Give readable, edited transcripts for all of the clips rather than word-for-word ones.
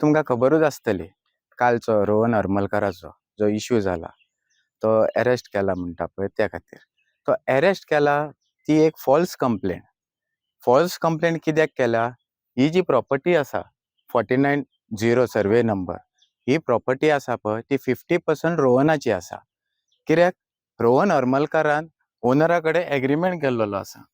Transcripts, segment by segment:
तुमकां खबरूच आसतली कालचो रोहन हरमलकाराचो जो इशू जाला, तो एरेस्ट केला म्हणटा पळय, त्या खातीर तो एरेस्ट केला. ती एक फॉल्स कंप्लेन. फॉल्स कंप्लेन कित्याक केल्या? ही जी प्रॉपर्टी आसा, 490 सर्वे नंबर, ही प्रॉपर्टी आसा पळय, ती 50% रोहनाची आसा. कित्याक रोहन हरमलकारान ओनरा कडेन एग्रीमेंट केल्लो आसा.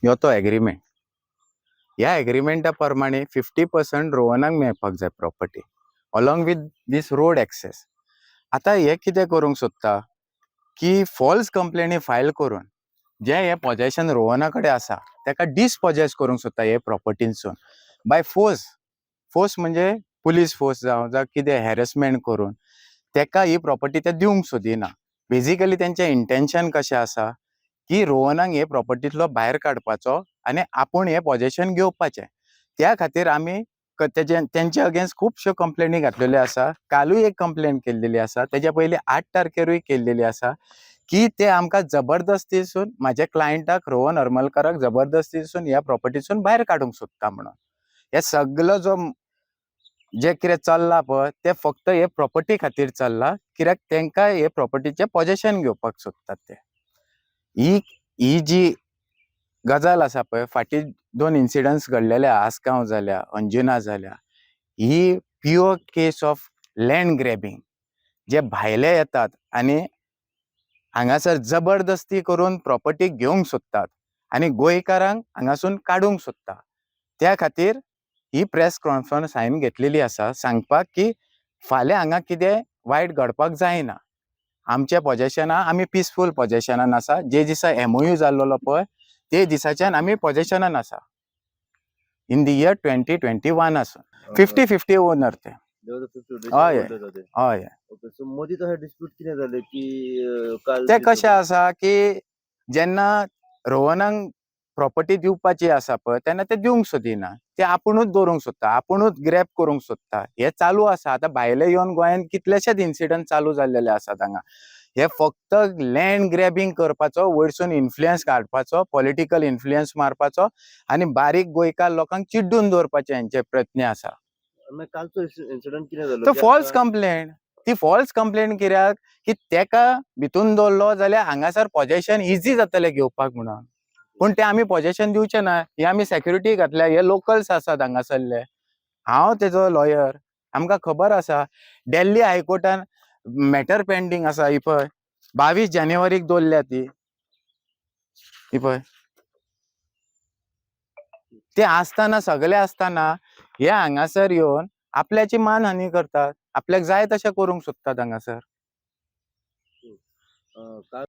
ह्यो तो एग्रीमेंट. ह्या एग्रीमेंटा प्रमाणे 50% रोहनाक मेळपाक जाय property along with this road access. आतां हे कितें करूंक सोदता की फॉल्स कंप्लेनी फायल करून जें हें पॉजेशन रोहना कडेन आसा ताका डिसपॉजेस करूंक सोदता हे प्रॉपर्टीनसून बाय फोर्स. फोर्स म्हणजे पुलीस फोर्स जावं, जावं कितें हॅरसमेंट करून ताका ही प्रॉपर्टी ते दिवंक सोदिना. बेजिकली तेंचें इंटेन्शन कशें आसा की रोहनाक हे प्रॉपर्टींतलो भायर काडपाचो आनी आपूण हें पॉजेशन घेवपाचें. त्या खातीर आमी तेजे तेंचे अगेन्स्ट खुबश्यो कंप्लेनी घातलेल्यो आसा. कालूय एक कंप्लेन केल्लेली आसा, तेज्या पयलीं 8 तारखेरूय केल्लेली आसा की ते आमकां जबरदस्तीसून, म्हाज्या क्लायंटाक रोहन हरमलकाराक जबरदस्तीसून ह्या प्रॉपर्टीसून भायर काडूंक सोदता म्हणून. हे सगलो जो जें कितें चल्लां पळय, तें फक्त हे प्रॉपर्टी खातीर चल्लां, कित्याक तांकां हे प्रॉपर्टीचें पॉजेशन घेवपाक सोदतात ते. ही ही जी गजाल आसा पळय, फाटीं दोन इन्सिडंट्स घडलेले, आसगांव जाल्या, अंजुना जाल्या, ही pure case of land grabbing. जे भायले येतात आनी हांगासर जबरदस्ती करून प्रॉपर्टी घेवंक सोदतात आनी गोंयकारांक हांगासून काडूंक सोदता. त्या खातीर ही प्रेस कॉन्फरन्स हांवें घेतलेली आसा सांगपाक की फाल्यां हांगा कितें वायट घडपाक जायना. आमच्या पॉजेशना आमी पिसफूल पॉजेशनान आसा. जे दिसा एमओयू जाल्लो पळय, ते दिसाच्यान आमी पॉजेशनान आसा, इन the year 2021 आसून. 50-50 ओनर ते. हय. हय. ओके, सो मदीं तशें डिस्प्यूट कितें जालें की काल ते कशें आसा की जेन्ना रोहनाक प्रॉपर्टी दिवपाची आसा पळय, तेन्ना ते दिवंक सोदिना. ते आपुणूच दवरूंक सोदता, आपुणूच ग्रॅब करूंक सोदता. हें चालू आसा. आतां भायले येवन गोंयांत कितलेशेच इन्सिडंट चालू जाल्लेले आसात हांगा. हे फक्त लँड ग्रॅबींग करपाचो, वयरसून इन्फ्लुयन्स काडपाचो, पॉलिटिकल इन्फ्लुयन्स मारपाचो आनी बारीक गोंयकार लोकांक चिड्डून दवरपाचे हेंचे प्रयत्न आसा. मागीर कालचो इन्सिडंट कितें जालो तो की फॉल्स आतां कंप्लेंट. ती फॉल्स कंप्लेंट कित्याक की तेका भितून दवरलो जाल्यार हांगासर पॉजेशन इजी जातलें घेवपाक म्हणून. पूण ते आमी पॉजेशन दिवचे ना. हे आमी सेक्युरिटी घातल्या. हे लोकल्स आसात हांगासरले. हांव तेजो लॉयर, आमकां खबर आसा. दिल्ली हायकोर्टान मॅटर पेंडींग आसा. ही पळय, 22 जानेवारीक दवरल्या ती. ही पळय, ते आसतना, सगळे आसतना हे हांगासर येवन आपल्याची मानहानी करतात, आपल्याक जाय तशें करूंक सोदतात हांगासर. काल